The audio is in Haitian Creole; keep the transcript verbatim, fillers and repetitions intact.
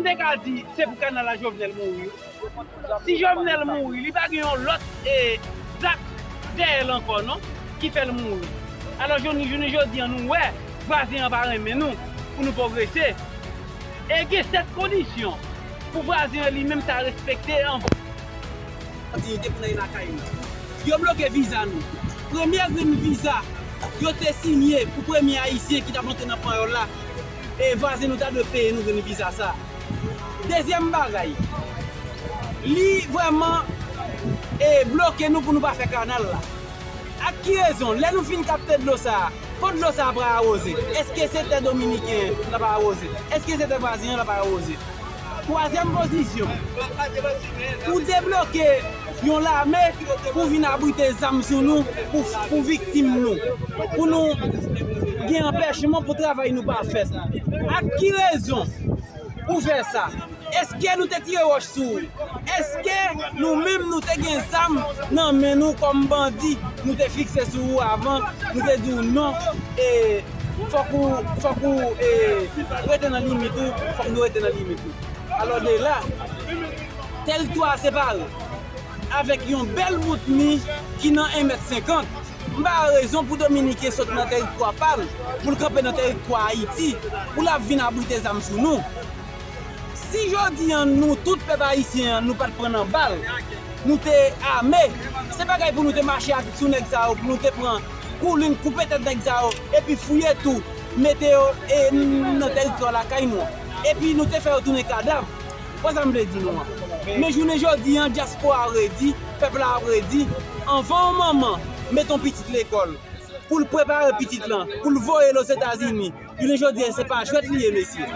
M te ka di se pou kanal la Jovenel mouri. Si Jovenel mouri, li pa gen yon lòt e, zak dèyè l ankò non, ki fè l mouri. Alò, jounen, jounen jodi an, nou wè vwazen an pa renmen nou pou nou pwogrese. E gen sèt kondisyon pou vwazen an li menm ta respekte anvan. Kontinite pou n al lakay nou. Yo bloke viza nou. Premye grenn viza yo te sinye pou premye Ayisyen ki t ap antre nan panyòl la, e vwazen nou ta dwe peye nou grenn viza sa. Dezyèm bagay, li vrèman e bloke nou pou nou pa fè kanal la. Ak ki rezon? Lè nou fin kapte dlo sa a, kot dlo sa a pral awoze? Èske se tè dominiken an l ap awoze? Èske se tè vwazen an l ap awoze? Twazyèm pozisyon, ou debloke yon lame pou vin abrite zam sou nou, pou, pou viktim nou, pou nou gen anpèchman pou travay nou pa fèt. Ak ki rezon ou fè sa? Èske nou te tire wòch sou ou? Èske nou menm nou te gen zam nan men nou kòm bandi? Nou te fikse sou ou avan, nou te di w non, e fòk ou, fòk ou e, rete nan limit ou, fòk nou rete nan limit nou. Alò de la, tèritwa a separe avèk yon bèl bout mi ki nan en mèt senkant. M pa wè rezon pou Dominiken sot nan tèritwa pa l, pou l kanpe nan tèritwa Ayiti, pou l ap vin abrite zam sou nou. Si jodi an nou tout pèp ayisyen an nou pa t pran nan bal, nou te ame, se bagay pou nou te mache ak sou nèg sa yo, pou nou te pran koulin, koupe tèt nèg sa yo, epi fouye tou, mete yo e, nan tèritwa lakay nou an. Epi nou te fè yo tounen kadav. Wè sa m vle di nou an. Men jounen jodi an, dyaspora redi, pèp la ap redi. Anvan yon manman mete yon pitit lekòl, pou l prepare pitit lan, pou l voye l Ozetazini, jounen jodi an, se pa jwèt li ye, mesye.